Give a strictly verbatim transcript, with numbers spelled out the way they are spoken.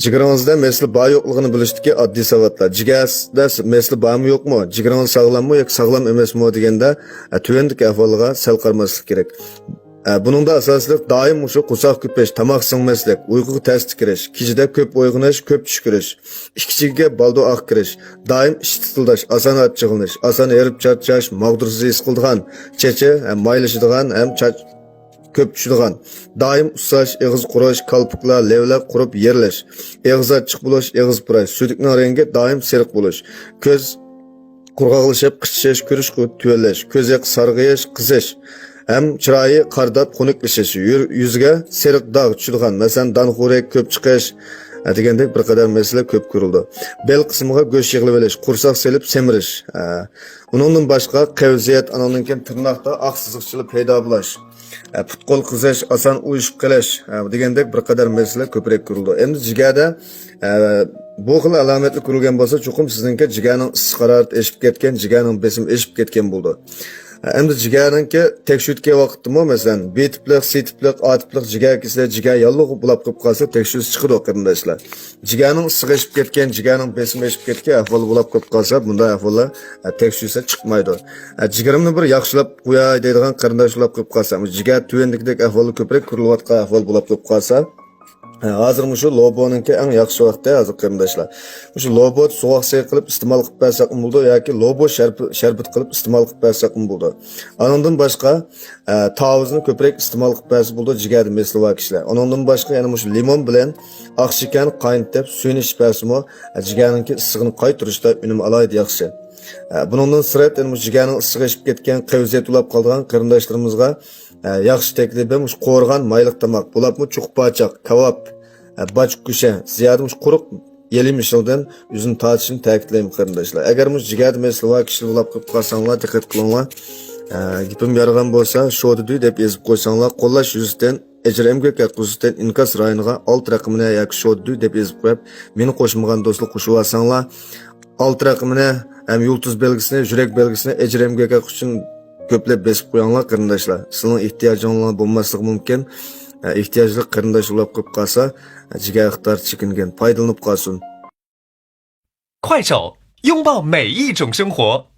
جىگىرىڭىزدە مەسىلە بار يوقلۇقىنى بىلىشتىكى ئاددىي ساۋاتلار. جىگەردە مەسىلە بارمۇ يوقمۇ؟ جىگىرىڭىز ساغلاممۇ ياكى ساغلام ئەمەسمۇ دېگەندە، ئە، تۆۋەندىكى ئەھۋالغا سەل قارىماسلىق كېرەك. ئە، بۇنىڭدا ئاساسلىق دائىم مۇشۇ قورساق كۆپۈش، تاماق سىڭمەسلىك، ئۇيقۇغا تەستە كىرىش، كېچىدە كۆپ ئويغىنىش، كۆپ چۈش كۆرۈش، ئىككى چېكىگە بالدۇر ئاق كىرىش، دائىم ئىچ تىتىلداش، ئاسان ئاچچىقلىنىش، ئاسان ھېرىپ چارچاش، ماغدۇرسىز ھېس قىلىدىغان، چېچى، ئە، مايلىشىدىغان ھەم چاچ كۆپ چۈشىدىغان، دائىم ئۇسساش، ئېغىز قۇرۇش، كالپۇكلار، لەۋلەر قۇرۇپ يېرىلىش، ئېغىز ئاچچىق بولۇش، ئېغىز پۇراش، سۈيدۈكنىڭ رەڭگى دائىم سېرىق بولۇش، كۆز قۇرغاقلىشىپ، قىچىشىش، كۆرۈش قۇ-، تۆۋەنلەش، كۆز يېقى سارغىيىش، قىزىش ھەم چىرايى قارىداپ خۇنۈكلىشىش، يۈ-، يۈزىگە سېرىق داغ چۈشىدىغان، مەسىلەن، دان خورەك، كۆپ چىقىش، ھە، دېگەندەك بىر قەدەر مەسىلە كۆپ كۆرۈلىدۇ. بەل قىسمىغا گۆش يىغىلىۋېلىش، قورساق سېلىپ سېمىرىش. ھە. ئۇنىڭدىن باشقا قەۋزىيەت، ئانىڭدىن كېيىن تىرناقتا ئاق سىزىقچىلىق پەيدا بولۇش، ھە، پۇت-قول قىزىش، ئاسان ئۇيۇشۇپ قېلىش، ھە، دېگەندەك بىر قەدەر مەسىلە كۆپرەك كۆرۈلىدۇ. ئەمدى جىگەردە، ھە، بۇ خىل ئالامەتلەر كۆرۈلگەن بولسا، چوقۇم سىزنىڭكى جىگەرنىڭ ئىسسىق ھارارىتى ئېشىپ كەتكەن، جىگەرنىڭ بېسىمى ئېشىپ كەتكەن بولىدۇ. ھە، ئەمدى جىگەرنىڭكى تەكشۈرتكەن ۋاقىتتىمۇ، مەسىلەن، بى تىپلىق، سى تىپلىق، ئا تىپلىق جىگەر كېسىلى، جىگەر ياللۇغى بولاپ قېلىپ قالسا، تەكشۈرتسە چىقىدۇ، قېرىنداشلار. جىگەرنىڭ ئىسسىقى ئېشىپ كەتكەن، جىگەرنىڭ بېسىمى ئېشىپ كەتكەن ئەھۋال بولاپ قېلىپ قالسا، بۇنداق ئەھۋاللار، ئە، تەكشۈرسە چىقمايدۇ. ئە، جىگىرىمنى بىر ياخشىلاپ قوياي دەيدىغان قېرىنداش بولاپ قېلىپ قالسا، جىگەر تۆۋەندىكىدەك ئەھۋالدا كۆپرەك كۆرۈلۈۋاتقان ئەھۋال بولاپ قېلىپ قالسا، ئە، ھازىر مۇشۇ لوبونىڭكى ئەڭ ياخشى ۋاقتى ھازىر، قېرىنداشلار. مۇشۇ لوبو سوغۇق سېرىق قىلىپ ئىستېمال قىلىپ بەرسەكمۇ بولىدۇ ياكى لوبو شەرپ-، شەربىتى قىلىپ ئىستېمال قىلىپ بەرسەكمۇ بولىدۇ. ئانىڭدىن باشقا، ئە، تاۋۇزنى كۆپرەك ئىستېمال قىلىپ بەرسە بولىدۇ، جىگەردە مەسىلە بار كىشىلەر. ئۇنىڭدىن باشقا يەنە مۇشۇ لىمون بىلەن ئاق شېكەرنى قاينىتىپ، سۈيىنى ئىچىپ بەرسىمۇ، ئە، جىگەرنىڭكى ئىسسىقىنى قايتۇرۇشتا ئۈنۈم ئالاھىدە ياخشى. ئە، بۇنىڭدىن سىرت، يەنە مۇشۇ جىگەرنىڭ ئىسسىقى ئېشىپ كەتكەن، قەۋزىيەت بولاپ قالىدىغان قېرىنداشلىرىمىزغا، ئە، ياخشى تەكلىپىم مۇشۇ قورۇغان مايلىق تاماق، بولۇپمۇ چوققا پاچاق، كاۋاپ، ئە، باچكا گۆشى، زىيادە مۇشۇ قۇرۇق يېلىم يېشىلدىن ئۆزىنى تارتىشنى تەكىتلەيمەن، قېرىنداشلار. ئەگەر مۇشۇ جىگەردە مەسىلە بار كىشىلەر بولاپ قېلىپ قالساڭلار، دىققەت قىلىڭلار. ئە، گېپىم يارىغان بولسا، شودىدۈ دەپ يېزىپ قويساڭلار، قوللاش يۈزىسىدىن، ئەجىر ئەمگەك ھەققى يۈزىسىدىن ئىنكاس رايونىغا ئالتە رەقىمىنى ياكى شودىدۈ دەپ يېزىپ قويۇپ، مېنى قوشمىغان دوستلار قوشۇۋالساڭلار، ئالتە رەقىمىنى ھەم يۇلتۇز بەلگىسىنى، يۈرەك بەلگىسىنى ئەجىر ئەمگەك ھەققى ئۈچۈن كۆپلەپ بېسىپ قويۇڭلار، قېرىنداشلار. سىلىنىڭ ئېھتىياجىڭلار بولماسلىقى مۇمكىن. ئە، ئېھتىياجلىق قېرىنداشلار بولاپ قېلىپ قالسا، ئە، جىگەر ئىقتىدارى چېكىنگەن، پايدىلىنىپ قالسۇن. 快手，拥抱每一种生活。